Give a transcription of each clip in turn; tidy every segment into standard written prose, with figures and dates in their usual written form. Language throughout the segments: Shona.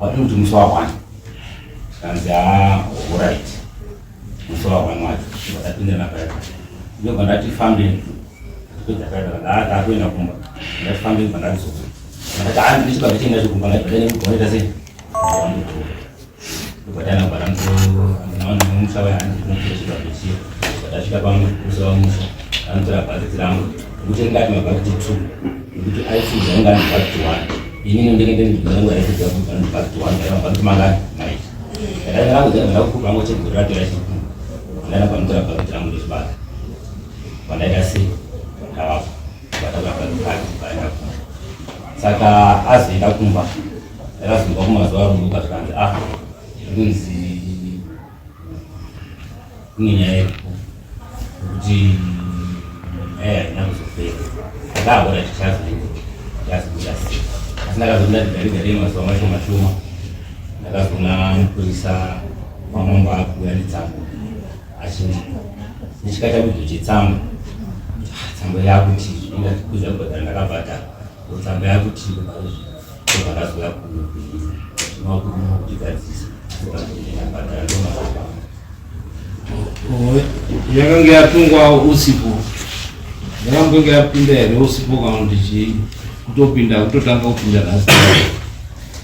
Wadii kuti musi wahwani zvikanzi haa horait musi wahwani wacho ndobva tapindirana paya paya ndobva ndati fambe tapedza paya paya ndaa takuenda kumba ndati fambe ndobva ndadzoka ndakati haa ndine chibage chendacho kumba ngaibva ndaenda sei ndobva taenda kubva ndamutonaona mumusha waya handinotora chibage chiya ndobva tasvika pamusa wamusha anotora bhaketi rangu nekuti ringati mabhaketi two nekuti aifudza anga ane bhaketi one inini ndenge ndine yangu yaifudza ane bhaketi one aiva mabhaketi mangani maiti ndakaenda rangu dzanga ndakukupa rangu chegore ratora chiku ndaenda panotora bhaketi rangu ndechibage pandaita sei ndavapa vataura bhaketi vaenda kumba saka azoenda kumba ndakazonzwa kumazuva aruka zvikanzi ah zvikunzi kune nyaya iripo yekuti nyaya haina kuzopera ndakahora tichazoenda tichazobuda sei asi ndakazoona tigare gare mazuva mashoma shoma ndakazoona mupurisa wamambo akuuya netsamba achindipa ndichikatakudzo chetsamba ah, tsamba yakuti ingatikudza kubhadhara ndakabhadhara tsamba yakuti ndobva ndazouya kunokutigadzirisa ndabhadhara ndomazaa Yakange yatungwa usipo yakambenge yapinda here usipo kana kuti chii kutopinda kutotanga kupinda nhasi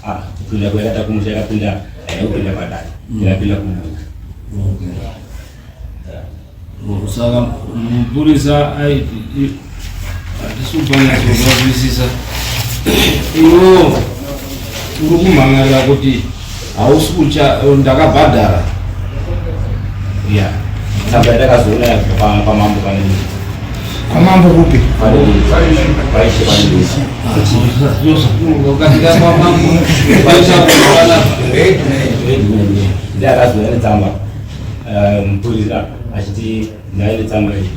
ah, kupinda kwayakata kumusha yakapinda haina kupinda padare yakapinda kumusha Saka mupurisa aiti hatisi kupanyatsozvazwisisa iwo uri kumhan'arira kuti hausi kucha ndakabhadhara ya tsamba yatakazoona yabva kwamambo pane kwamambo kupi paishe pane ukatika kwamambo paishakuana ndiye akazouya netsamba eh, mupurisa achiti ndaive tsamba iyi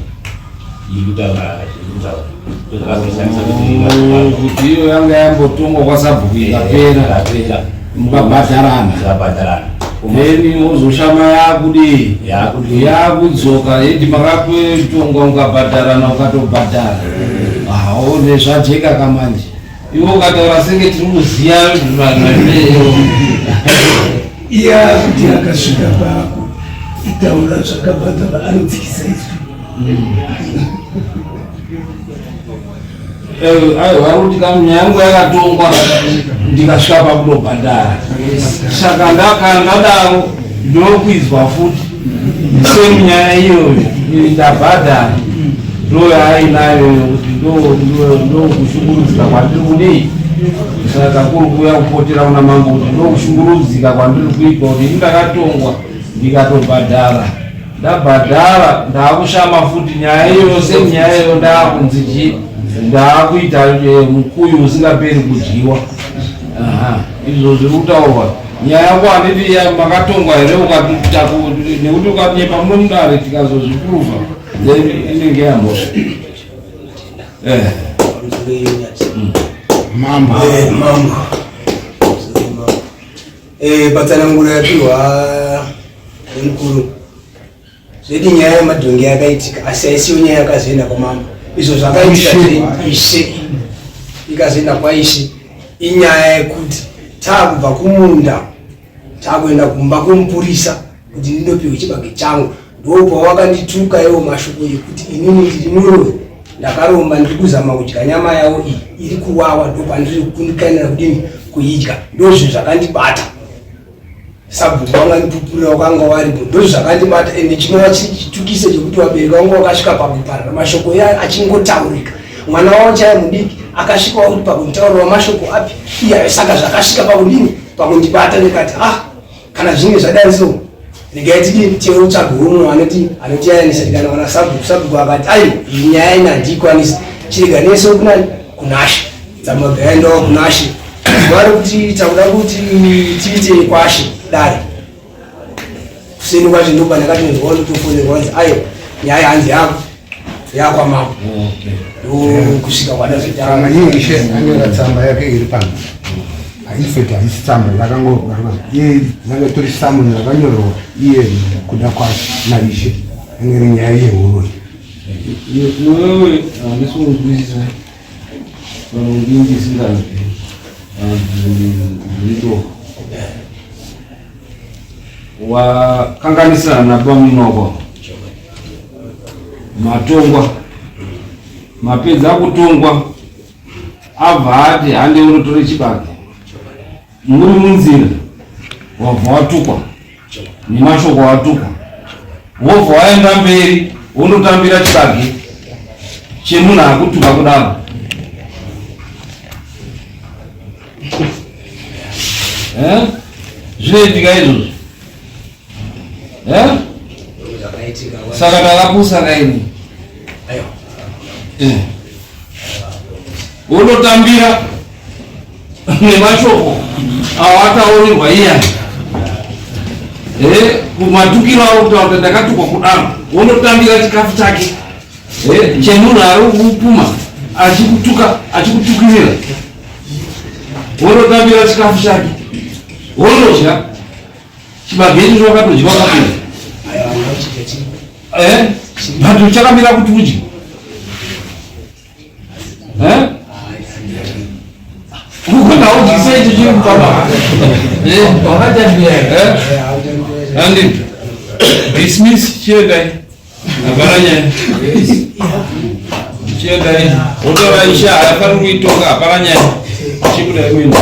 iri kutaura iri kutaura ndozvakazondishamisa kuti kuti iyo yanga yambotongwa kwasabhuku ikapera ikapera mukabhadharana tikabhadharana then wozoshama yakudii yakudii yakudzoka edi makatongwa mukabhadharana ukatobhadhara aone zvajeka kamanje Iwe ukataura senge tiri kuziya vanhu iye akuti akasvika pako itaura zvakabhadhara anodzikisa izwi eh, aiwa kuti nyaya yangu yakatongwa ndikasvika pakutobhadhara saka ndakandadaro ndokuizwa futi same nyaya iyoyo ndabhadhara ndoyaainayo yokuti ndokushungurudzika kwandiri kudii saka kuri kuuya kupotera kuna mambo kuti ndokushungurudzika kwandiri kuitwa kuti ini ndakatongwa ndikatobhadhara ndabhadhara ndaakushama futi nyaya iyoyo same nyaya iyoyo ndaakunzi chii ndaakuita eh, mukuyu usingaperi kudyiwa izvo zviri kutaurwa Nyaya yako handiti makatongwa here ukatuta nekuti ukanyepa muno mudare tikazozviprova then inenge yamhosva. Eh. Mambo. Eh, mambo. Eh, patsananguro yapiwa nemukuru zvedi nyaya yemadhongi yakaitika asi haisiyo nyaya yakazoenda kwamambo izvo zvakaitika ishe ikazoenda kwaishe inyaya yekuti taakubva kumunda taakuenda kumba kwemupurisa kuti ndindopiwe chibage changu ndopawakandituka iwo mashoko ekuti inini ndiri muroyi ndakaromba ndiri kuzama kudya nyama yavo iyi iri kuwawa ndopandiri kukundikanira kudini kuidya ndozvinhu zvakandibata Sabhuku vangandipupurira wakanga waripo ndozvakandibata ende chinova chiri chitukiso chekuti vabereki vangu vakasvika pakuparara mashoko iya achingotaurika mwana wavo chaiye mudiki akasvika wakuti pakunditaurira mashoko api iyayo saka zvakasvika pakudini pakundibata ndikati ah kana zvinge zvadai so regai tidini tiotsvaga umwe anoti anotiyayanisa tikanawana sabhuku sabhuku akati aiwa iyi nyaya ina handiikwanisi chirega neso kunani kunashe Dzamagaendawo kunashe vari kuti takuda kuti tiite kwashe dare kuseni kwacho ndopandakatonzwa ndotofonerwa hanzi ayo nyaya hanzi yako yakwamambo ndokusvika kwadazoita ishe anyora tsamba yake iri pano infact haisi tsamba yakango iye yanga itori samoni yakanyorwa iye kuda kwashe naishe yange iri nyaya yehuroyi iwewe handisi kunzwisisa Vanongingi isinganzwi zviriko. Wakanganisana nabamunoko matongwa mapedza kutongwa abva ati hande unotore chibage muri munzira wabva watukwa nemashoko watukwa wobva waenda mberi wondotambira chibage chemunhu akutuka kudaro eh? Zvinoitika izvozvo eh? Saka takapusa kaini eh. Wondotambira nemashoko awataurirwa iya kumatukiro avo kutaura kuti ndakatukwa kudaro wondotambira chikafu chake chemunhu ari kupuma achikutuka achikutukirira wondotambira chikafu chake wondodya chibage icho wakatodya wakapedza but chakamira kuti udye. Eh? Ukunaudyisa icho chiri mukama. Eh? Andi. Dismiss chiendai. Hapana nyaya. Chiendai. Wotora isha haafaniri kuitonga hapana nyaya. Chibudai kuenda.